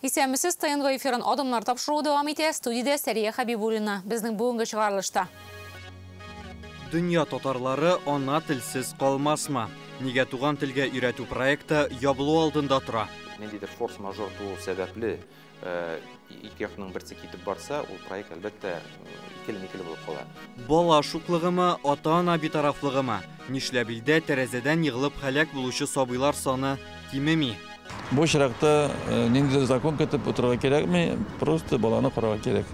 Исәнмесез, ТНВ эфирын Адымнар тапшыруы дәвам итә. Студиядә Сәрия Хәбибуллина. Безнең бүгенге чыгарылышта. Дөнья татарлары ана телсез калмасмы? Нигә туган телгә өйрәтү проекты ябылу алдында тора? Ниндидер форс-мажор туу сәбәпле, ике якның берсе китеп барса, ул проект, әлбәттә, икеле-микеле булып кала. Бала шуклыгымы, ата-ана битарафлыгымы? Нишләп илдә тәрәзәдән егылып һәлак булучы сабыйлар саны кимеми? Бу очракта ниндидер закон көтеп утырырга кирәкми, просто баланы карарга кирәк.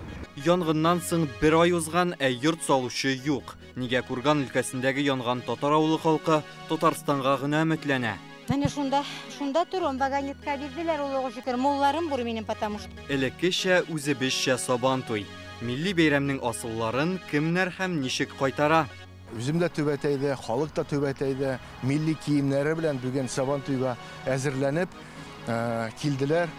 Янгыннан соң бер ай узган, ә йорт салучы юк. Нигә Курган өлкәсендәге янган татар авылы халкы Татарстанга гына өметләнә? Менә шунда, шунда торам, вагонетка бирделәр, Аллага шөкер, молларым бур минем, потому что. Элеккечә, үзебезчә Сабантуй. Милли бәйрәмнең асылларын кемнәр һәм ничек кайтара? Үзем дә түбәтәйдә, халык та түбәтәйдә, милли киемнәре белән бүген Сабантуйга әзерләнеп килделәр.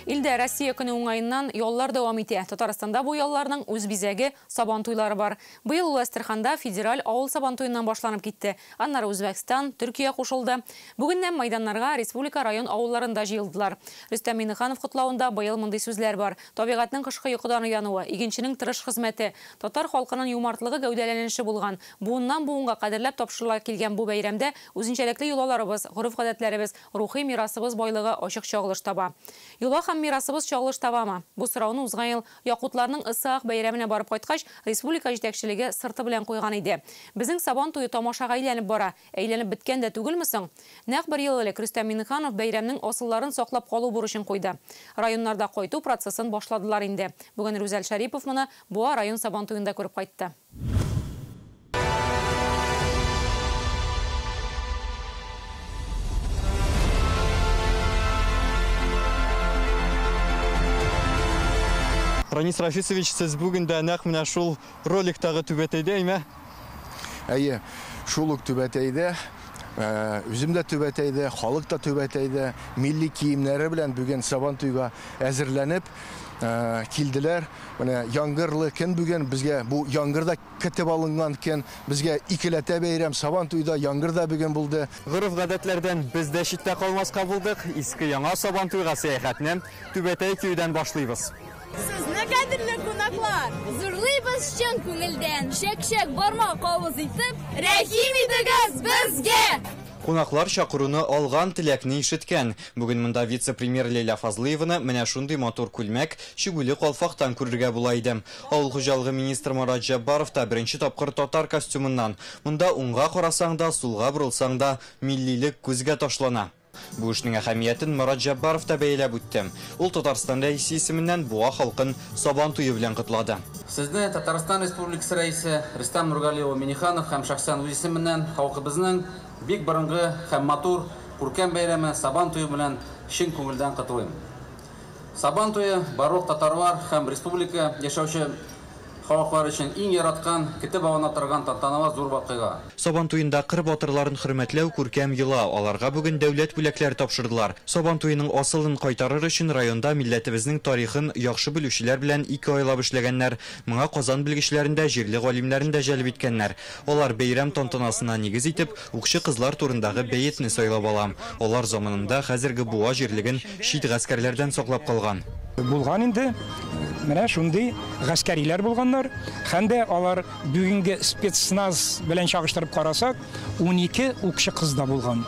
Илдә Россия көне уңаеннан яллар дәвам итә. Татарстанда бу ялларның үз бизәге Сабан туйлары бар. Быел ул Әстерханда федераль авыл Сабан туеннан башланып китте. Аннары Үзбәкстан, Төркия кушылды. Бүгеннән майданнарга республика район авылларында җыелдылар. Рөстәм Миңнеханов котлавында быел мондый сүзләр бар. Табигатьнең кышкы йокыдан уянуы, игенченең тырыш хезмәте, татар халкының юмартлыгы гәүдәләнеше булган, буыннан буынга кадерләп тапшырыла килгән бу бәйрәмдә үзенчәлекле йолаларыбыз, гореф-гадәтләребез, рухи мирасыбыз байлыгы ачык чагылыш таба. Йола һәм мирасыбыз чагылыш табамы? Бу сорауны узган ел якутларның Ысыах бәйрәменә барып кайткач, республика җитәкчелеге сырты белән куйган иде. Безнең Сабан туе тамашага әйләнеп бара. Әйләнеп беткән дә түгелме соң? Нәкъ бер ел элек Рөстәм Миңнеханов бәйрәмнең асылларын саклап калу бурычын куйды. Районнарда кайту процессын башладылар инде. Бүген Рүзәл Шәрипов моны Буа район Сабан туенда күреп кайтты. Ранис Рафисович, сез бүген дә нәкъ менә шул роликтагы түбәтәйдә, әйме? Әйе, шул ук түбәтәйдә, үзем дә түбәтәйдә, халык та түбәтәйдә, милли киемнәре белән бүген Сабантуйга әзерләнеп килделәр. Менә яңгырлы көн бүген, безгә бу яңгыр да көтеп алынган көн, безгә икеләтә бәйрәм, Сабантуйда яңгыр да бүген булды. Гореф-гадәтләрдән без дә читтә калмаска булдык. Иске яңа Сабантуйга сәяхәтне түбәтәй киюдән башлыйбыз. Сезне, кадерле кунаклар, зурлыйбыз чын күңелдән. Чәк-чәк бармак авыз итеп, рәхим итегез безгә! Кунаклар чакыруны алган, теләкне ишеткән. Бүген монда вице-премьер Ләйлә Фазлыеваны менә шундый матур күлмәк, чигүле калфактан күрергә була иде. Авыл хуҗалыгы министры Марат Җәббаров та беренче тапкыр татар костюмыннан. Монда уңга карасаң да, сулга борылсаң да, миллилек күзгә ташлана. Бу эшнең әһәмиятен Марат Җәббаров та бәяләп үтте. Ул Татарстан рәисе исеменнән Буа халкын Сабан туе белән котлады. Сезне Татарстан Республикасы рәисе Рөстәм Нургали улы Миңнеханов һәм шәхсән үз исеменнән халкыбызның бик борынгы һәм матур күркәм бәйрәме Сабан туе белән чын күңелдән котлыйм. Сабан туе барлык татарлар һәм республика яшәүче халыклар өчен иң яраткан, көтеп алына торган тантаналы зур вакыйга. Сабан туенда кыр батырларын хөрмәтләү күркәм йола. Аларга бүген дәүләт бүләкләре тапшырдылар. Сабан туеның асылын кайтарыр өчен районда милләтебезнең тарихын яхшы белүчеләр белән 2 айлап эшләгәннәр. Моңа Казан белгечләрен дә, җирле галимнәрен дә җәлеп иткәннәр. Алар бәйрәм тантанасына нигез итеп, укчы кызлар турындагы бәетне сайлап ала. Алар заманында хәзерге Буа җирлеген чит гаскәрләрдән саклап калган. Булган инде менә шундый гаскәриләр булганнар. Һәм дә алар бүгенге спецназ белән чагыштырып карасак, 12 укчы кыз да булган.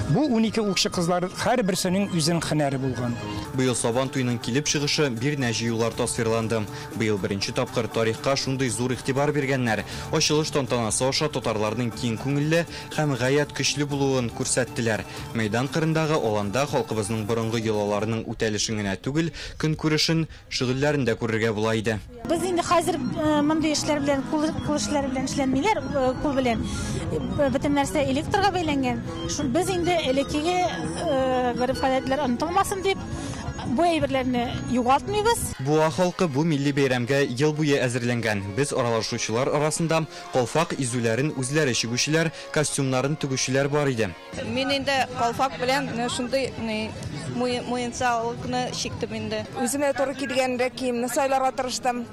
Бу 12 укчы кызлар һәрберсенең үзенең һөнәре булган. Быел Сабан туеның килеп чыгышы бирнә җыюлар тасвирланды. Быел беренче тапкыр тарихка шундый зур игътибар биргәннәр. Ачылыш тантанасы аша татарларның киң күңелле һәм гаять көчле булуын күрсәттеләр. Мәйдан кырындагы аланда халкыбызның борынгы йолаларының үтәлешен генә түгел, көнкүрешен, шөгыльләрен дә күрергә була иде. Без инде хәзер мондый эшләр белән, кул эшләре белән эшләнмиләр, кул белән. Бөтен нәрсә электрга бәйләнгән. Без инде элеккеге гореф-гадәтләр онытылмасын дип, бу әйберләрне югалтмыйбыз. Буа халкы бу милли бәйрәмгә ел буе әзерләнгән. Без аралашучылар арасында калфак изүләрен үзләре чигүчеләр, костюмнарын тегүчеләр бар иде. Мин инде калфак белән шундый муенсалыкны чиктем инде. Үземә туры килгәнрәк киемне сайларга тырыштым.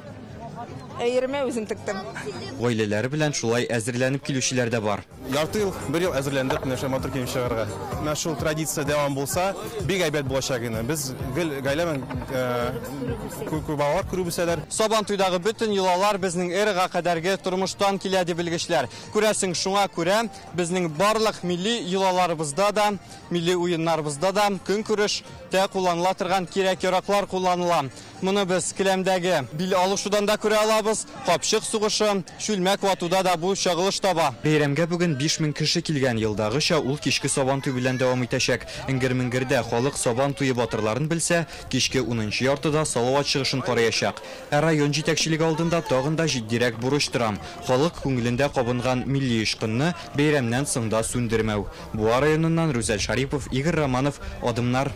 Иремә үзем тектем. Гаиләләре белән шулай әзерләнеп килүчеләр дә бар. Ярты ел, бер ел әзерләндек менә шул матур кием чыгарырга. Менә шул традиция дәвам булса, бик әйбәт булачак инде. Без гел гаилә белән күп балалар күреп үсәләр. Сабантуйдагы бөтен йолалар безнең эрага кадәрге тормыштан килә ди белгечләр. Күрәсең, шуңа күрә безнең барлык милли йолаларыбызда да, милли уеннарыбызда да көнкүрештә кулланыла торган кирәк-яраклар кулланыла. Моны без келәмдәге бил алышудан да күрә алабыз, капчык сугышы, чүлмәк ватуда да бу чагылыш таба. Бәйрәмгә бүген 5000 кеше килгән. Елдагыча ул кичке Сабантуй белән дәвам итәчәк. Эңгер-меңгердә халык Сабан туе батырларын белсә, кичке 10:30да Салават чыгышын караячак. Ә район җитәкчелеге алдында тагын да җитдирәк бурыч тора. Халык күңелендә кабынган милли очкынны бәйрәмнән соң да сүндермәү. Буа районыннан Рүзәл Шарипов, Игорь Романов, Адымнар.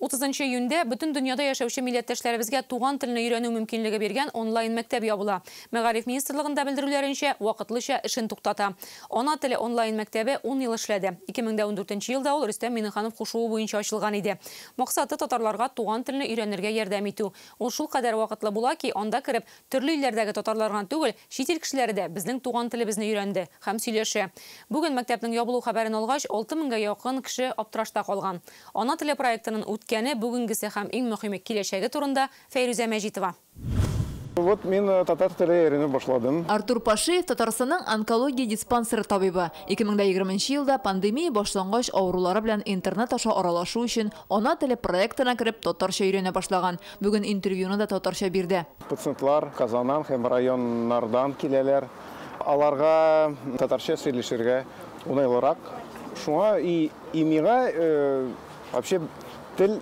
30 июньдә бөтен дөньяда яшәүче милләттәшләребезгә туган телне өйрәнү мөмкинлеге биргән онлайн мәктәп ябыла. Мәгариф министрлыгында белдерүләренчә, вакытлыча эшен туктата. Ана теле онлайн мәктәбе 10 ел эшләде. 2014 елда ул Рөстәм Миңнеханов кушуы буенча ачылган иде. Максаты татарларга туган телне өйрәнергә ярдәм итү. Ул шулкадәр вакытлы була ки, анда кереп төрле илләрдәге татарлар гына түгел, чит ил кешеләре дә безнең туган телебезне өйрәнде һәм сөйләшә. Бүген мәктәпнең ябылу хәбәрен алгач, 6000гә якын кеше аптырашта калган. Ана теле проектының үткәне, бүгенгесе һәм иң мөһиме киләчәге турында Фәйрүзә Мәҗитова. Вот мин татар теле өйрәнә башладым. Артур Пашиев Татарстанның онкология диспансеры табибы. 2020 елда пандемия башлангач авырулары белән интернет аша аралашу өчен Ана теле проектына кереп татарча өйрәнә башлаган. Бүген интервьюны да татарча бирде. Пациентлар Казаннан һәм районнардан киләләр. Аларга татарча сөйләшергә уңайлырак. Шуңа и миңа вообще тел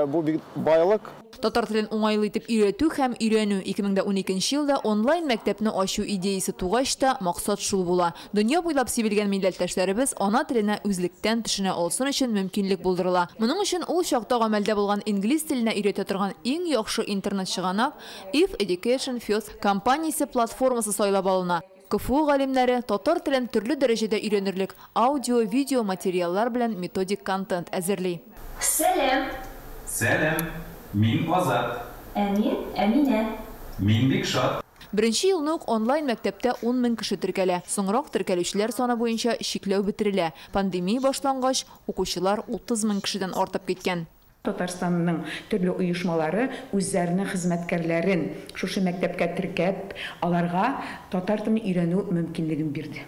бу бик байлык. Татар телен уңайлы итеп өйрәтү һәм өйрәнү 2012 елда онлайн мәктәпне ачу идеясы тугач та максат шул була. Дөнья буйлап сибелгән милләттәшләребез ана теленә үзлектән төшенә алсын өчен мөмкинлек булдырыла. Моның өчен ул чакта гамәлдә булган инглиз теленә өйрәтә торган иң яхшы интернет чыганак If Education First компаниясе платформасы сайлап алына. КФУ галимнәре татар телен төрле дәрәҗәдә өйрәнерлек аудио, видео материаллар белән методик контент әзерли. Сәлам. Сәлам. Мин Азат. Ә мин Әминә. Мин бик шат. Беренче елны ук онлайн мәктәптә 10 000 кеше теркәлә. Соңрак теркәлүчеләр саны буенча чикләү бетерелә. Пандемия башлангач, укучылар 30 000 кешедән артып киткән. Татарстанның төрле оешмалары үзләренең хезмәткәрләрен шушы мәктәпкә теркәп, аларга татар телен өйрәнү мөмкинлеген бирде.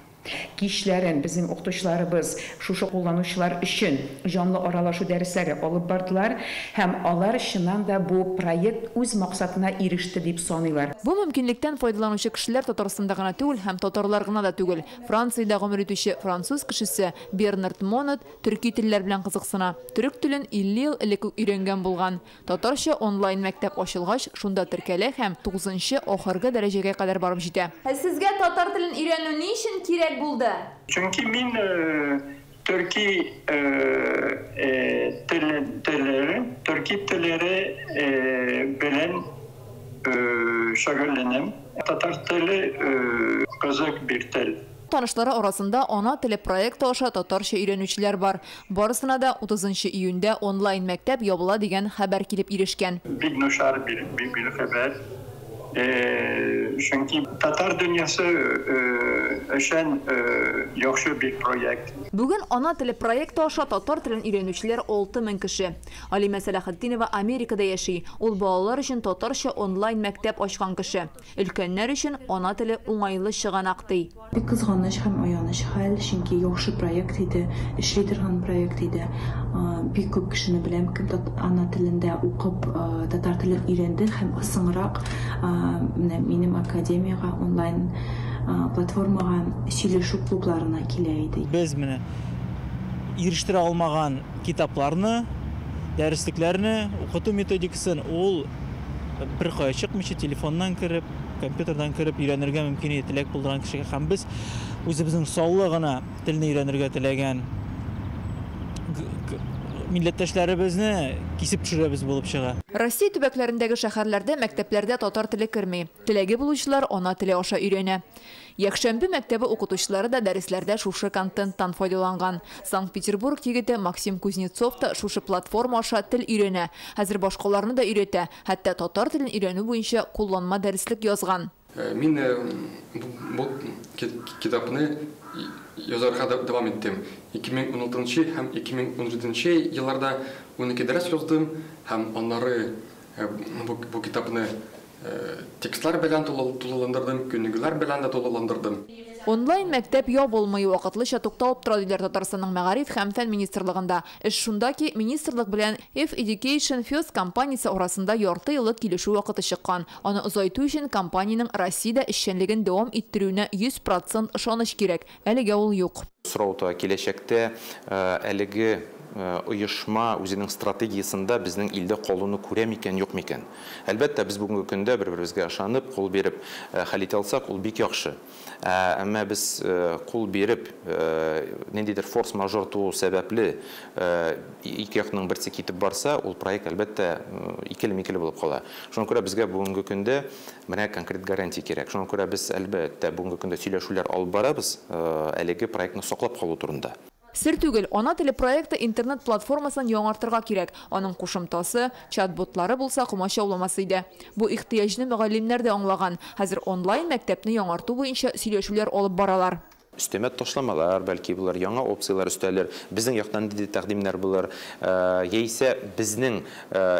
Кичләрен безнең укытучыларыбыз шушы кулланучылар өчен җанлы аралашу дәресләре алып бардылар һәм алар чыннан да бу проект үз максатына иреште дип саныйлар. Бу мөмкинлектән файдаланучы кешеләр Татарстанда гына түгел һәм татарлар гына да түгел. Франциядә гомер итүче француз кешесе Бернард Монет төрки телләр белән кызыксына. Төрек телен 50 ел элек үк өйрәнгән булган. Татарча онлайн мәктәп ачылгач, шунда теркәлә һәм 9-нчы ахыргы дәрәҗәгә кадәр барып җитә. Сезгә татар телен өйрәнү ни өчен кирәк булды? Чөнки мин төрки телләре белән шөгыльләнәм. Татар теле кызык бер тел. Танышлары арасында Ана теле проекты аша татарча өйрәнүчеләр бар. Барысына да 30 июньдә онлайн мәктәп ябыла дигән хәбәр килеп ирешкән. Бик начар бер хәбәр. Чөнки татар дөньясы өчен яхшы бер проект. Бүген Ана теле проекты аша татар телен өйрәнүчеләр 6000 кеше. Алимә Сәләхетдинова Америкада яши. Ул балалар өчен татарча онлайн мәктәп ачкан кеше. Өлкәннәр өчен ана теле уңайлы чыганак ди. Бик кызганыч һәм аяныч хәл, чөнки яхшы проект иде, эшли торган проект иде. Бик күп кешене беләм, кем ана телендә укып татар телен өйрәнде һәм соңрак менә минем академияга онлайн платформага сөйләшү клубларына килә иде. Без менә ирештерә алмаган китапларны, дәреслекләрне, укыту методикасын ул бер кая чыкмыйча телефоннан кереп, компьютердан кереп өйрәнергә мөмкин иде теләк булдырган кешегә. Һәм без үзебезнең саллы гына телне өйрәнергә теләгән милләттәшләребезне кисеп төшерәбез булып чыга. Россия төбәкләрендәге шәһәрләрдә мәктәпләрдә татар теле керми. Теләге булучылар ана теле аша өйрәнә. Якшәмбе мәктәбе укытучылары да дәресләрдә шушы контенттан файдаланган. Санкт-Петербург егете Максим Кузнецов та шушы платформа аша тел өйрәнә. Хәзер башкаларны да өйрәтә. Хәтта татар телен өйрәнү буенча кулланма дәреслек язган. Мин бу китапны язарга дәвам иттем. 2016 һәм 2017 елларда 12 дәрес яздым һәм аннары бу китапны текстлар белән тулыландырдым, күнегүләр белән дә тулыландырдым. Онлайн мәктәп ябылмый, вакытлыча тукталып тора, диләр Татарстанның Мәгариф һәм фән министрлыгында. Эш шунда ки, министрлык белән F Education First компаниясе арасында ярты еллык килешү вакыты чыккан. Аны озайту өчен компаниянең Россиядә эшчәнлеген дәвам иттерүенә 100% ышаныч кирәк. Әлегә ул юк. Сорау туа, киләчәктә әлеге оешма үзенең стратегиясендә безнең илдә калуны күрә микән, юк микән? Әлбәттә, без бүгенге көндә бер-беребезгә ышанып, кул биреп хәл итә алсак, ул бик яхшы. Әмма без кул биреп, ниндидер форс-мажор туу сәбәпле ике якның берсе китеп барса, ул проект әлбәттә икеле-микеле булып кала. Шуңа күрә безгә бүгенге көндә менә конкрет гарантия кирәк. Шуңа күрә без әлбәттә бүгенге көндә сөйләшүләр алып барабыз, әлеге проектны саклап калу турында. Сер түгел, ана теле проекты интернет платформасын яңартырга кирәк. Аның кушымтасы, чат-ботлары булса комачауламас иде. Бу ихтыяҗны мөгаллимнәр дә аңлаган. Хәзер онлайн мәктәпне яңарту буенча сөйләшүләр алып баралар. Өстәмә ташламалар, бәлки булыр, яңа опцияләр өстәлер, безнең яктан нинди тәкъдимнәр булыр, яисә безнең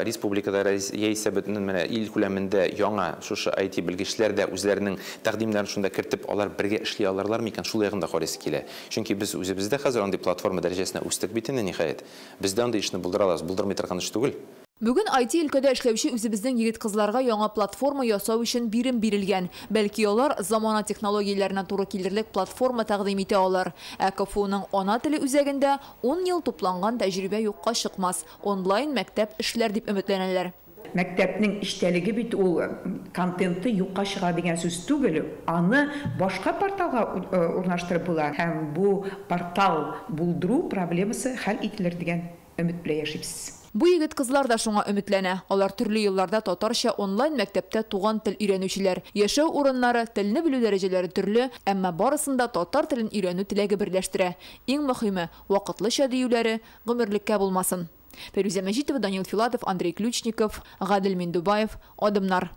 республикада, яисә бөтен менә ил күләмендә яңа шушы IT белгечләр дә үзләренең тәкъдимнәрен шунда кертеп, алар бергә эшли алырлар микән, шул ягын да карыйсы килә. Чөнки без үзебездә хәзер андый платформа дәрәҗәсенә үстек бит инде, ниһаять. Без дә андый эшне булдыра алабыз, булдырмый торган эш түгел. Бүген IT өлкәдә эшләүче үзебезнең егет-кызларга яңа платформа ясау өчен бирем бирелгән. Бәлки алар замана технологияләренә туры килерлек платформа тәкъдим итә алыр. Ә КФУның ана теле үзәгендә 10 ел тупланган тәҗрибә юкка чыкмас. Онлайн мәктәп эшләр дип өметләнәләр. Мәктәпнең эчтәлеге бит ул контенты юкка чыга дигән сүз түгел, аны башка порталга урнаштырып була. Һәм бу портал булдыру проблемасы хәл ителер дигән өмет белән яшибез. Бу егет-кызлар да шуңа өметләнә. Алар төрле елларда татарча онлайн мәктәптә туган тел өйрәнүчеләр. Яшәү урыннары, телне белү дәрәҗәләре төрле, әмма барысын да татар телен өйрәнү теләге берләштерә. Иң мөһиме, вакытлыча диюләре гомерлеккә булмасын. Фәрүзә Мәҗитова, Данил Филатов, Андрей Ключников, Гадел Миндубаев, Адымнар.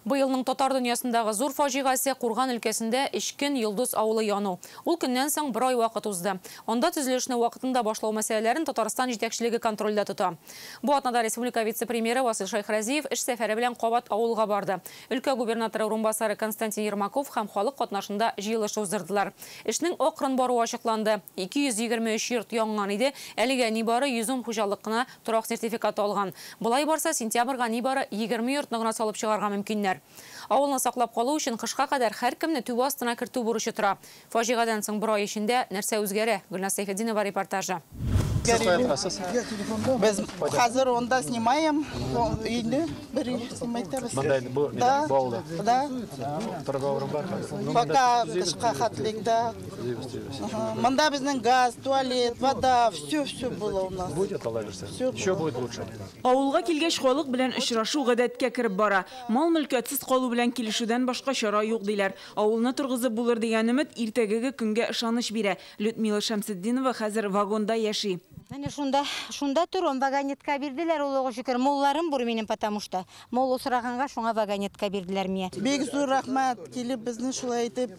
Быелның татар дөньясындагы зур фаҗигасе Курган өлкәсендә Эчкен Йолдыз авылы яну. Ул көннән соң бер ай вакыт узды. Анда төзелешне вакытында башлау мәсьәләләрен Татарстан җитәкчелеге контрольдә тота. Бу атнада республика вице-премьеры Васил Шәйхразиев эш сәфәре белән кабат авылга барды. Өлкә губернаторы урынбасары Константин Ермаков һәм халык катнашында җыелыш уздырдылар. Эшнең акрын баруы ачыкланды. 223 йорт янган иде. Әлегә нибары 110 хуҗалык кына торак сертификаты алган. Болай барса, сентябрьгә нибары 20 йортны гына салып чыгарга мөмкиннәр. Авылны саклап калу өчен кышка кадәр һәркемне түбә астына кертү бурычы тора. Фаҗигадән соң бер ай эчендә нәрсә үзгәрә? Гөлназ Сәйфетдинова репортажы. Без хәзер онда снимаем, өйне бер снимать итәбез. Да, да. Пока кышка хатлык, да. Монда безнең газ, туалет, вода, все было у нас. Будет, Алла бирсә. Еще будет лучше. Авылга килгәч халык белән очрашу гадәткә кереп бара. Мал-мөлкәтсез калу белән килешүдән башка чара юк диләр. Авылны торгызып булыр дигән өмет иртәгеге көнгә ышаныч бирә. Людмила Шәмсетдинова хәзер вагонда яши. Менә шунда торам, вагонетка бирделәр, Аллага шөкер. Молларым бур минем, потому что мол осраганга шуңа вагонетка бирделәр миңа. Бик зур рәхмәт, килеп безне шулай итеп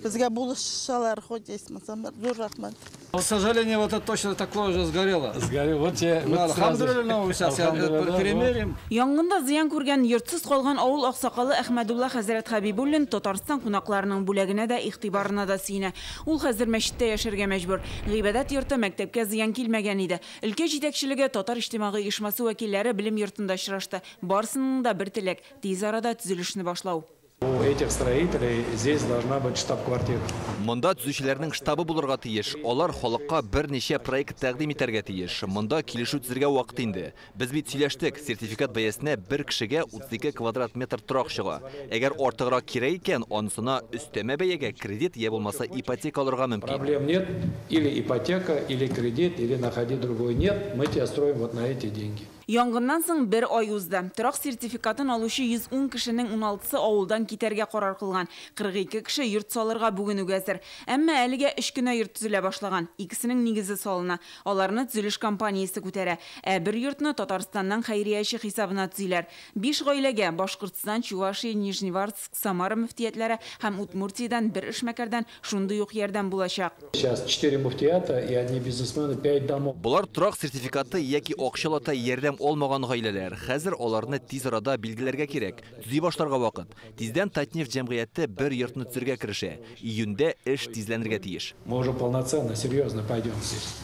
безгә булышалар, хоть исмасам, зур рәхмәт. К сожалению, вот это точно такое же сгорело. Сгорело. Вот те, вот Алхамдулилла, сейчас перемерим. Янгында зыян күргән йортсыз калган авыл аксакалы Әхмәдулла хәзрәт Хәбибуллин Татарстан кунакларының бүләгенә дә, игътибарына да сөенә. Ул хәзер мәчеттә яшәргә мәҗбүр. Гыйбадәт йорты мәктәпкә зыян килмәгән иде. Өлкә җитәкчелеге Татар иҗтимагый оешмасы вәкилләре белем йортында очрашты. Барысының да бер теләк – тиз арада төзелешне башлау. У этих строителей здесь должна быть штаб-квартира. Монда төзүчеләрнең штабы булырга тиеш. Алар халыкка берничә проект тәкъдим итәргә тиеш. Монда килешү төзергә вакыт инде. Без бит сөйләштек, сертификат бәясенә бер кешегә 32 квадрат метр торак чыга. Әгәр артыграк кирәк икән, анысына өстәмә бәягә кредит я булмаса ипотека алырга мөмкин. Проблем нет. Или ипотека, или кредит, или находи другой. Нет, мы тебя строим вот на эти деньги. Янгыннан соң бер ай узды. Торак сертификатын алучы 110 кешенең 16-сы авылдан китәргә карар кылган. 42 кеше йорт салырга бүген үк әзер. Әмма әлегә 3 кенә йорт төзелә башлаган. Икесенең нигезе салына. Аларны төзелеш компаниясе күтәрә. Ә бер йортны Татарстаннан хәйрияче хисабына төзиләр. 5 гаиләгә Башкортстан, Чувашия, Нижневартовск, Самара мөфтиятләре һәм Удмуртиядән бер эшмәкәрдән шундый ук ярдәм булачак. Сейчас 4 муфтията и одни бизнесмены, 5 домов. Болар торак сертификаты яки акчалата ярдәм алмаган гаиләләр. Хәзер аларны тиз арада билгеләргә кирәк. Төзи башларга вакыт. Тиздән Татнефть җәмгыяте бер йортны төзергә керешә. Июньдә эш тизләнергә тиеш. Мы уже полноценно, серьезно пойдем здесь.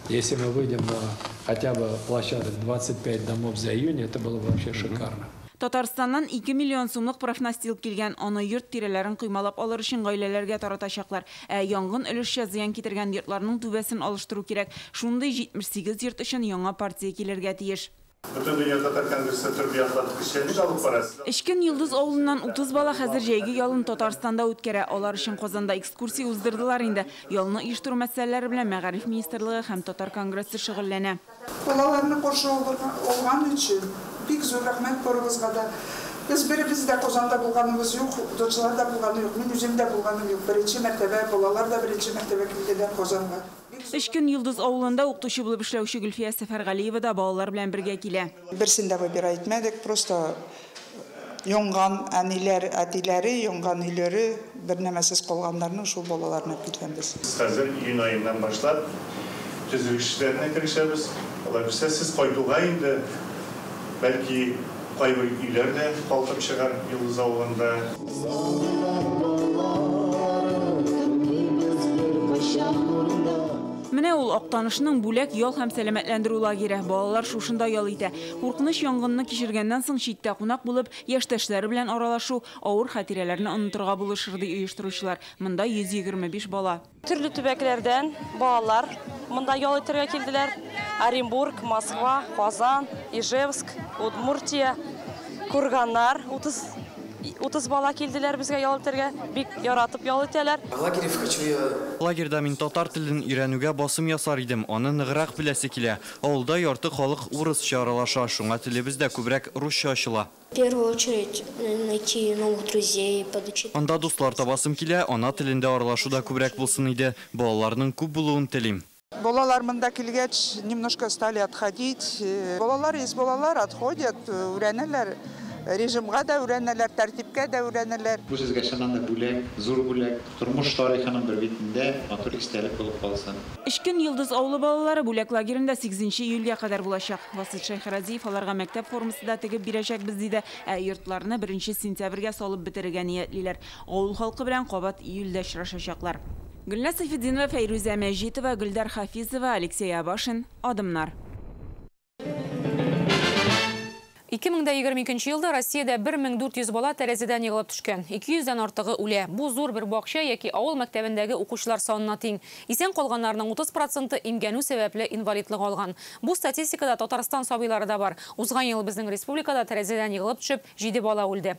Если мы выйдем на хотя бы площадок 25 домов за июнь, это было бы вообще шикарно. Татарстаннан 2 миллион сумлык профнастил килгән, аны йорт тирәләрен коймалап алыр өчен гаиләләргә таратачаклар. Ә янгын өлешчә зыян китергән йортларның түбәсен алыштыру кирәк. Шундый 78 йорт өчен яңа партия килергә тиеш. Бөтендөнья татар конгрессы төрле яклап эшчәнлек алып бара. Эчкен Йолдыз авылыннан 30 бала хәзер җәйге ялын Татарстанда үткәрә. Алар өчен Казанда экскурсия уздырдылар инде. Ялны оештыру мәсьәләләре белән Мәгариф министрлыгы һәм Татар конгрессы шөгыльләнә. Балаларны каршы алган өчен бик зур рәхмәт барыгызга да. Без беребез дә Казанда булганыбыз юк, укытучылар да булганы юк, мин үзем дә булганым юк. Беренче мәртәбә балалар да беренче мәртәбә килделәр Казанга. Эчкен Йолдыз авылында укытучы булып эшләүче Гөлфия Сәфәргалиева да балалар белән бергә килә. Берсен дә выбирать итмәдек, просто янган әниләр, әтиләре, янган өйләре, бер нәмәсез калганнарның шул балаларны килгәнбез. Хәзер июнь аеннан башлап төзелеш эшләренә керешәбез. Алай булса, сез кайтуга инде бәлки кайбер өйләр дә калкып чыгар Йолдыз авылында. Менә ул Актанышның Бүләк ял һәм сәламәтләндерү лагере. Балалар шушында ял итә. Куркыныч янгынны кичергәннән соң читтә кунак булып, яшьтәшләре белән аралашу авыр хатирәләрне онытырга булышыр ди оештыручылар. Монда 125 бала. Төрле төбәкләрдән балалар монда ял итәргә килделәр. Оренбург, Москва, Казан, Ижевск, Удмуртия, Курганнар 30 бала килделәр безгә ял итәргә, бик яратып ял итәләр. Лагерьда мин татар телен өйрәнүгә басым ясар идем, аны ныграк беләсе килә. Авылда ярты халык урысча аралаша, шуңа телебез дә күбрәк русча ачыла. В первую очередь найти новых друзей, подучить. Анда дуслар табасым килә, ана телендә аралашу да күбрәк булсын иде. Балаларның күп булуын телим. Балалар монда килгәч, немножко стали отходить. Балалар есть балалар, отходят, өйрәнәләр. Режимга да өйрәнәләр, тәртипкә дә өйрәнәләр. Бу сезгә чыннан да бүләк, зур бүләк. Тормыш тарихының бер битендә матур истәлек булып калсын. Эчкен Йолдыз авылы балалары Бүләк лагерендә 8 июльгә кадәр булачак. Васил Шәйхразиев аларга мәктәп формасы да тегеп бирәчәкбез диде. Ә йортларны 1 сентябрьгә салып бетерергә ниятлиләр. Авыл халкы белән кабат июльдә очрашачаклар. Гөлназ Сәйфетдинова, Фәйрүзә Мәҗитова, Гөлдар Хафизова, Алексей Абашин. Адымнар. 2022 елда Россиядә 1400 бала тәрәзәдән егылып төшкән. 200дән артыгы үлә. Бу зур бер бакча яки авыл мәктәбендәге укучылар санына тиң. Исән калганнарның 30% имгәнү сәбәпле инвалидлык алган. Бу статистикада Татарстан сабыйлары да бар. Узган ел безнең республикада тәрәзәдән егылып төшеп 7 бала үлде.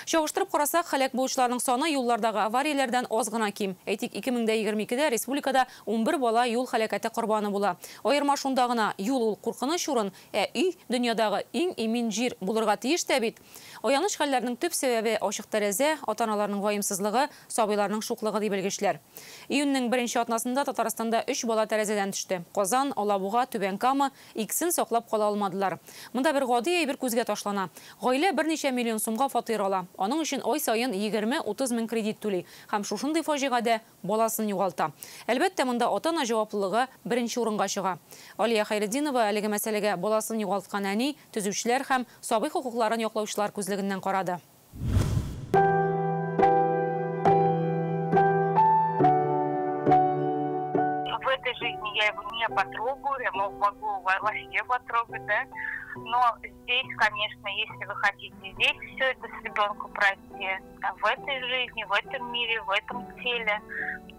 Чагыштырып карасак, һәлак булучыларның саны юллардагы аварияләрдән аз гына ким. Әйтик, 2022-дә республикада 11 бала юл һәлакәте корбаны була. Аерма шунда гына: юл ул куркыныч урын, ә өй дөньядагы иң имин җир булырга тиеш тә бит. Аяныч хәлләрнең төп сәбәбе ачык тәрәзә, ата-аналарның ваемсызлыгы, сабыйларның шуклыгы ди белгечләр. Июньнең беренче атнасында Татарстанда 3 бала тәрәзәдән төште. Казан, Алабуга, Түбән Кама икесен саклап кала алмадылар. Монда бер гади әйбер күзгә ташлана. Гаилә берничә миллион сумга фатир ала. Аның өчен ай саен 20-30 мең кредит түли һәм шушындый фаҗигадә баласын югалта. Әлбәттә, монда ата-ана җаваплылыгы беренче урынга чыга. Алия Хәйретдинова әлеге мәсьәләгә баласын югалткан әни, төзүчеләр һәм сабый хокукларын яклаучылар күзлегеннән карады. В этой жизни я его не потрогаю, я могу во сне потрогать, да? Но здесь, конечно, если вы хотите здесь все это с ребенком пройти, в этой жизни, в этом мире, в этом теле,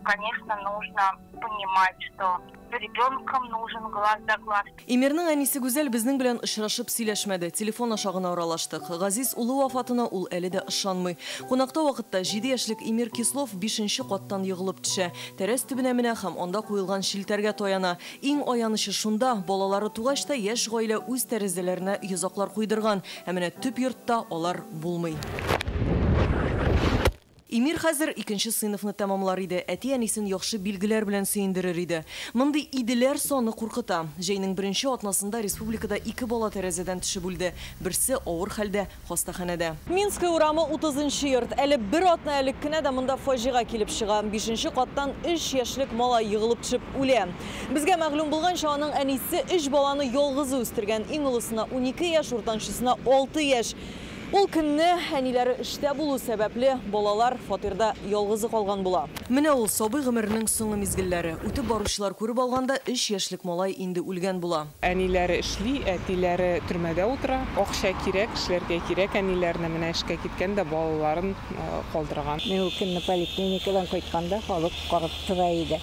конечно, нужно понимать, что ребенком нужен глаз да глаз. Имирның әнисе Гүзәл безнең белән очрашып сөйләшмәде. Телефон аша гына аралаштык. Газиз улы вафатына ул әле дә ышанмый. Кунакта вакытта 7 яшьлек Имир Кислов 5нче каттан егылып төшә. Тәрәз төбенә менә һәм анда куелган шелтәргә таяна. Иң аянычы шунда, балалары тугач та яшь гаилә үз тәрәзәләренә йозаклар куйдырган. Ә менә төп йортта алар булмый. Имир хәзер 2нче сыйныфны тәмамлар иде. Әти-әнисен яхшы билгеләр белән сөендерер иде. Мондый иделәр саны куркыта. Җәйнең беренче атнасында республикада 2 бала тәрәзәдән төшеп үлде. Берсе авыр хәлдә хастаханәдә. Минская урамы 30нчы йорт. Әле бер атна элек кенә дә монда фаҗига килеп чыга. 5нче каттан 3 яшьлек малай егылып төшеп үлә. Безгә мәгълүм булганча, аның әнисе 3 баланы ялгызы үстергән. Иң олысына 12 яшь, уртанчысына 6 яшь. Ул көнне әниләре эштә булу сәбәпле балалар фатирда ялгызы калган була. Менә ул сабый гомеренең соңгы мизгелләре. Үтеп баручылар күреп алганда 3 яшьлек малай инде үлгән була. Әниләре эшли, әтиләре төрмәдә утыра. Акча кирәк, эшләргә кирәк. Әниләренә менә эшкә киткән дә балаларын калдырган. Мин ул көнне поликлиникадан кайтканда халык карап тора иде.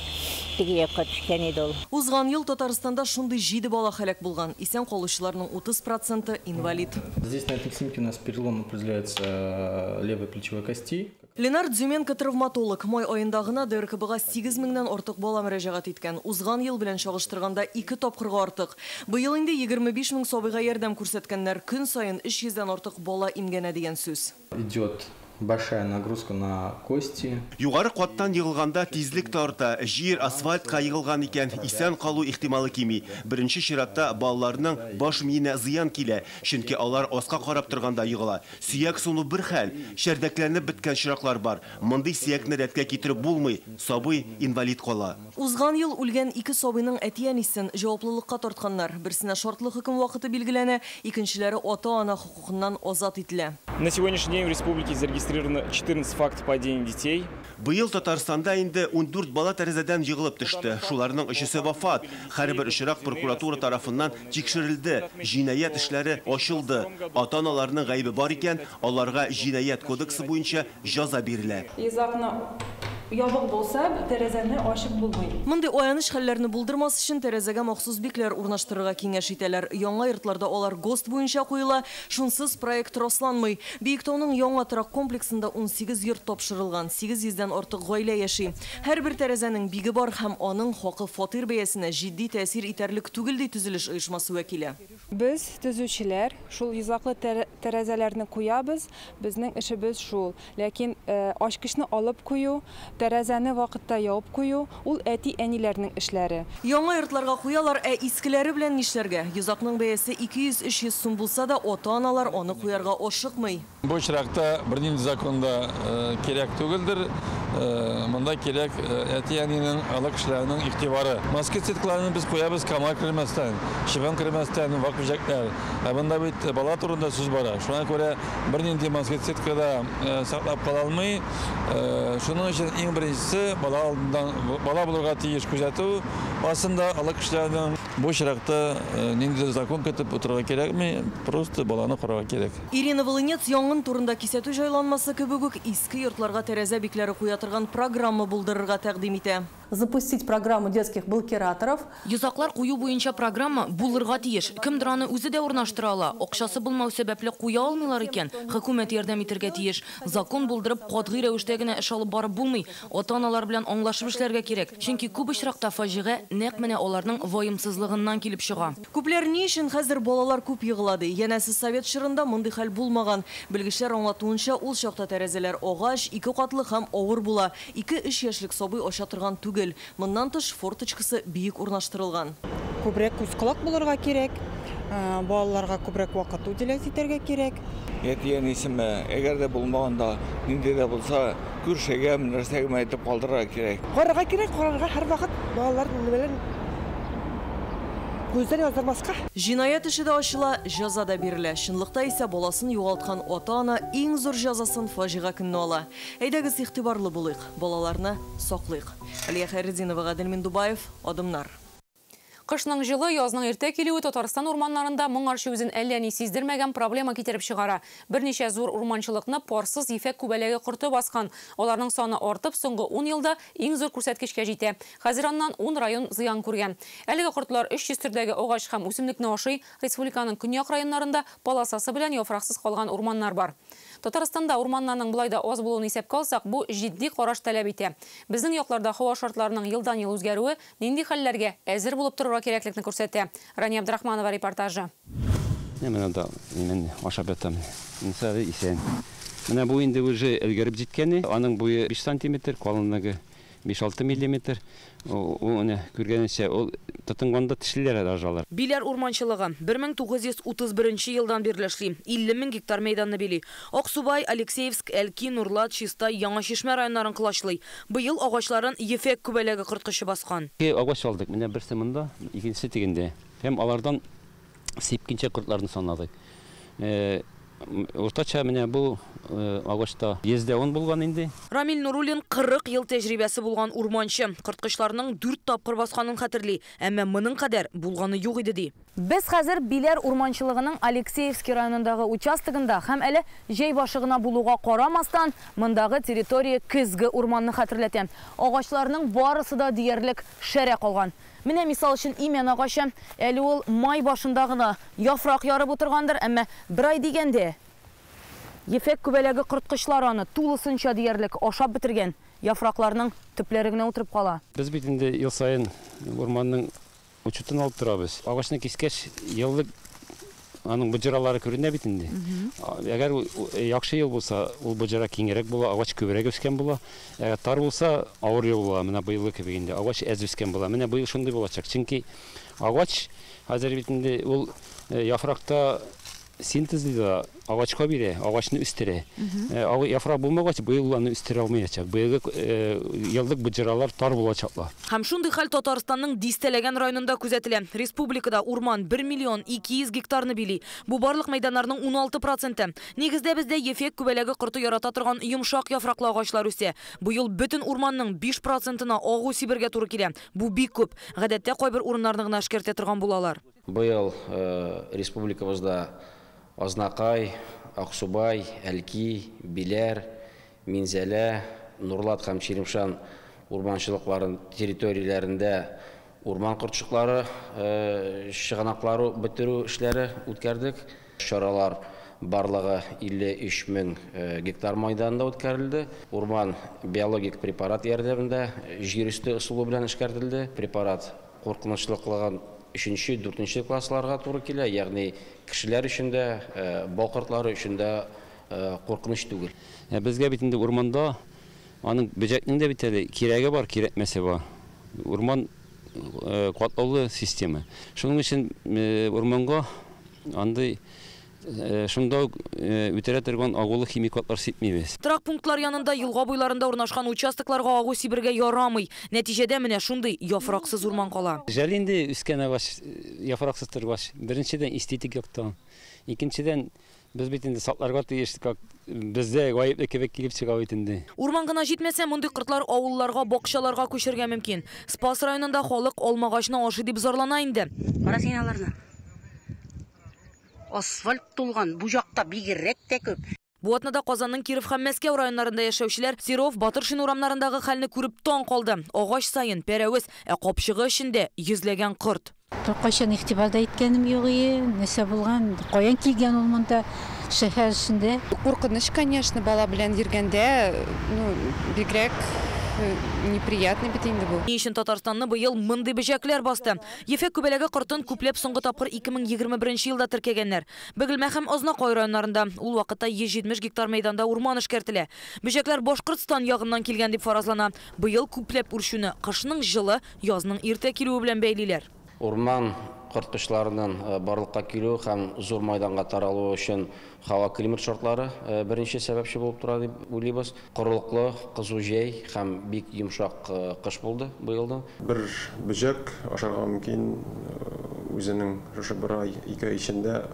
Теге якка төшкән иде ул. Узган ел Татарстанда шундый 7 бала һәлак булган. Исән калучыларның 30% инвалид. Здесь на этом снимке у нас перелом определяется левой плечевой кости. Ленар Дзюменко травматолог. Май аенда гына ДРКБга 8000-нән артык бала мөрәҗәгать иткән. Узган ел белән чагыштырганда 2 тапкырга артык. Быел инде 25000 сабыйга ярдәм күрсәткәннәр. Көн саен 300-дән артык бала имгәнә дигән сүз. Идет большая нагрузка на кости. Югары каттан егылганда тизлек тарта, җир асфальтка егылган икән, исән калу ихтималы кими. Беренче чиратта балаларның баш миенә зыян килә, чөнки алар аска карап торганда егыла. Сөяк суну бер хәл, чәрдәкләнеп беткән чираклар бар. Мондый сөякне рәткә китереп булмый, сабый инвалид кала. Узган ел үлгән 2 сабыйның әти-әнисен җаваплылыкка тартканнар. Берсенә шартлы хөкем вакыты билгеләнә, икенчеләре ата-ана хокукыннан азат ителә. На сегодняшний день в республике зарегистрировано 14 фактов падения детей. Быел Татарстанда инде 14 бала тәрәзәдән егылып төште. Шуларның өчесе вафат. Һәрбер очрак прокуратура тарафыннан тикшерелде. Җинаять эшләре ачылды. Ата-аналарның гаебе бар икән, аларга җинаять кодексы буенча җәза бирелә. Йозакны ябык булса, тәрәзәне ачып булмый. Мондый аяныч хәлләрне булдырмас өчен тәрәзәгә махсус бикләр урнаштырырга киңәш итәләр. Яңа йортларда алар ГОСТ буенча куела, шунсыз проект расланмый. Биектауның яңа торак комплексында 18 йорт тапшырылган, 800-дән артык гаилә яши. Һәрбер тәрәзәнең биге бар һәм аның хакы фатир бәясенә җитди тәэсир итәрлек түгел, ди төзелеш оешмасы вәкиле. Без төзүчеләр шул йозаклы тәрәзәләрне куябыз, безнең эшебез шул. Ләкин ачкычны алып кую, тәрәзәне вакытта ябып кую, ул әти-әниләрнең эшләре. Яңа йортларга куялар, ә искеләре белән нишләргә? Йозакның бәясе 200-300 сум булса да, ата-аналар аны куярга ашыкмый. Бу очракта бернинди законда кирәк түгелдер. Монда кирәк әти-әнинең, олы кешеләрнең игътибары. Маски сеткаларны без куябыз комар кермәстән, чебен кермәстән, вак бөҗәкләр. Ә монда бит бала турында сүз бара. Шуңа күрә бернинди маски сеткада саклап кала алмый. Шуның өчен иң беренчесе бала алдыннан бала булырга тиеш күзәтү астында олы кешеләрнең. Бу очракта ниндидер закон көтеп утырырга кирәкми, просто баланы карарга кирәк. Ирина Волынец янгын турында кисәтү җайланмасы кебек үк иске йортларга тәрәзә бикләре куя торган программа булдырырга тәкъдим итә. Запустить программу детских блокираторов. Йозаклар кую буенча программа булырга тиеш. Кемдер аны үзе дә урнаштыра ала. Акчасы булмау сәбәпле куя алмыйлар икән, хөкүмәт ярдәм итәргә тиеш. Закон булдырып, катгый рәвештә генә эш алып барып булмый. Ата-аналар белән аңлашып эшләргә кирәк. Чөнки күп очракта фаҗига нәкъ менә аларның ваемсызлыгыннан килеп чыга. Күпләр ни өчен хәзер балалар күп егыла ди. Янәсе совет чорында мондый хәл булмаган. Белгечләр аңлатуынча, ул чакта тәрәзәләр агач, 2 катлы һәм авыр була. 2-3 яшьлек сабый ача торган түгел. Моннан тыш форточкасы биек урнаштырылган. Күбрәк күз колак булырга кирәк, балаларга күбрәк вакыт уделять итәргә кирәк. Әти-әнисенә, әгәр дә булмаганда, нинди дә булса, күршегә, нәрсәгә әйтеп калдырырга кирәк. Карарга кирәк, карарга һәрвакыт балалар белән күздән яздырмаска. Җинаять эше дә ачыла, җәза да бирелә. Чынлыкта исә баласын югалткан ата-ана иң зур җәзасын фаҗига көнне ала. Әйдәгез игътибарлы булыйк, балаларны саклыйк. Алия Хәйретдинова, Гадел Миндубаев, Адымнар. Кышның җылы, язның иртә килүе Татарстан урманнарында моңарчы үзен әллә ни сиздермәгән проблема китереп чыгара. Берничә зур урманчылыкны парсыз ефәк күбәләге корты баскан. Аларның саны артып, соңгы 10 елда иң зур күрсәткечкә җитә. Хәзер аннан 10 район зыян күргән. Әлеге кортлар 300 төрдәге агач һәм үсемлекне ашый. Республиканың көньяк районнарында полосасы белән яфраксыз калган урманнар бар. Татарстанда урманнарның болай да аз булуын исәпкә алсак, бу җитди караш таләп итә. Безнең якларда һава шартларының елдан-ел үзгәрүе нинди хәлләргә әзер булып торырга кирәклекне күрсәтә. Рания Абдрахманова репортажы. Менә да мин ашап ятам. Инсары исән. Менә бу инде уже өлгереп җиткәне. Аның буе 5 сантиметр, калынлыгы 5-6 миллиметр. Ул менә күргәнегезчә, ул тотынганда тешлиләр ажалар. Биләр урманчылыгы 1931 елдан бирле эшли. 50 мең гектар мәйданны били. Аксубай, Алексеевск, Әлки, Нурлат, Чистай, Яңа Чишмә районнарын колачлый. Быел агачларын ефәк күбәләге корткычы баскан. Агач алдык. Менә берсе монда, икенчесе тегендә. Һәм алардан сипкенчә кортларны санадык. Уртача менә бу агачта 110 булган инде. Рамил Нуруллин 40 ел тәҗрибәсе булган урманчы. Корткычларның 4 тапкыр басканын хәтерли, әмма моның кадәр булганы юк иде ди. Без хәзер Биләр урманчылыгының Алексеевский районындагы участогында һәм әле җәй башы гына булуга карамастан, мондагы территория көзге урманны хәтерләтә. Агачларның барысы да диярлек шәрә калган. Менә мисал өчен имән агачы, әле ул май башында гына яфрак ярып утыргандыр, әмма бер ай дигәндә ефәк күбәләге корткычлар аны тулысынча диярлек ашап бетергән, яфракларның төпләре генә утырып кала. Без бит инде ел саен урманның учетын алып торабыз. Агачны кискәч, еллык аның боҗралары күренә бит инде. Әгәр яхшы ел булса, ул боҗра киңрәк була, агач күбрәк үскән була. Әгәр тар булса, авыр ел була. Менә быелгы кебек инде агач әз үскән була. Менә быел шундый булачак. Чөнки агач хәзер бит инде ул яфракта синтезли да агачка бирә, агачны үстерә. Яфрак булмагач, быел аны үстерә алмаячак. Быелгы еллык боҗралар тар булачаклар. Һәм шундый хәл Татарстанның дистәләгән районында күзәтелә. Республикада урман 1 миллион 200 гектарны били. Бу барлык мәйданнарның 16%. Нигездә бездә ефәк күбәләге корты ярата торган йомшак яфраклы агачлар үсә. Быел бөтен урманның 5%-на агу сибергә туры килә. Бу бик күп. Гадәттә кайбер урыннарны гына эшкәртә торган булалар. Быел республикабызда Азнакай, Аксубай, Әлки, Биләр, Минзәлә, Нурлат һәм Чирмешән урманчылыкларын территорияләрендә урман корткычлары чыганаклары бетерү эшләре үткәрдек. Чаралар барлыгы 53 мең гектар майданында үткәрелде. Урман биологик препарат ярдәмендә җир өсте ысулы белән эшкәртелде. Препарат куркынычлыклыгын 3-4 классларга туры килә, ягъни кешеләр өчен дә, бал кортлары өчен дә куркыныч түгел. Безгә бит инде урманда аның бөҗәкнең дә бит әле кирәге бар, кирәкмәсе бар. Урман катлаулы система. Шуның өчен урманга андый шунда ук үтерә торган агулы химикатлар сипмибез. Торак пунктлар янында, елга буйларында урнашкан участокларга агу сибергә ярамый. Нәтиҗәдә менә шундый яфраксыз урман кала. Жәл инде үскән агач яфраксыз торгач, беренчедән эстетик яктан, икенчедән без бит инде сакларга тиеш, как бездә гаепле кебек килеп чыга бит инде. Урман гына җитмәсә, мондый кортлар авылларга, бакчаларга күчергә мөмкин. Спас районында халык алмагачны ашый дип зарлана инде. Кара син аларны. Асфальт тулган, бу жакта бигрәк тә күп. Бу атнада Казанның Киров һәм Мәскәү районнарында яшәүчеләр Серов, Батыршин урамнарындагы хәлне күреп таң калды. Агач саен пәрәвез, ә капчыгы эчендә йөзләгән корт. Кайчан игътибар да иткәнем юк иде, нәрсә булган, каян килгән ул монда шәһәр эчендә. Куркыныч, конечно, бала белән йөргәндә, ну, бигрәк неприятный бит инде бу. Ни өчен Татарстанны быел мондый бөҗәкләр басты? Ефәк күбәләге кортын күпләп соңгы тапкыр 2021 елда теркәгәннәр. Бөгелмә һәм Азнакай районнарында ул вакытта 170 гектар мәйданда урман эшкәртелә. Бөҗәкләр Башкортстан ягыннан килгән дип фаразлана. Быел күпләп үрчүне кышның җылы, язның иртә килүе белән бәйлиләр. Урман корткычларының барлыкка килүе һәм зур майданга таралуы өчен һава климат шартлары беренче сәбәпче булып тора дип уйлыйбыз. Корылыклы, кызу җәй һәм бик йомшак кыш булды быелда. Бер бөҗәк ашарга мөмкин үзенең шушы бер ай, ике ай эчендә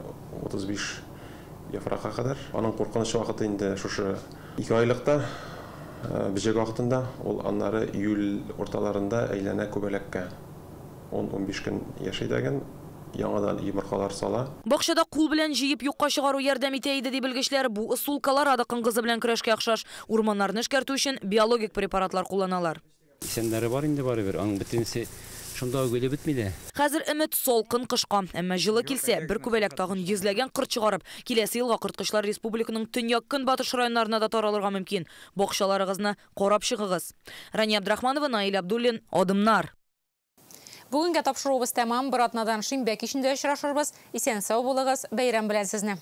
35 яфракка кадәр. Аның куркыныч вакыты инде шушы 2 айлыкта, бөҗәк вакытында, ул аннары июль урталарында әйләнә күбәләккә. 10-15 көн яши дәген, яңадан йомыркалар сала. Бакчада кул белән җыеп юкка чыгару ярдәм итә иде, ди белгечләр. Бу ысул колорадо коңгызы белән көрәшкә охшаш. Урманнарны эшкәртү өчен биологик препаратлар кулланалар. Исәннәре бар инде барыбер, аның бөтенесе шунда ук үлеп бетми дә. Хәзер өмет салкын кышка. Әмма җылы килсә, бер күбәләк тагын йөзләгән корт чыгарып, киләсе елга корткычлар республиканың төньяк-көнбатыш районнарына да таралырга мөмкин. Бакчаларыгызны карап чыгыгыз. Рания Абдрахманова, Наил Абдуллин, Адымнар. Бүгенгә тапшыруыбыз тәмам. Бер атнадан шимбә кичендә очрашырбыз. Исән-сау булыгыз. Бәйрәм белән сезне.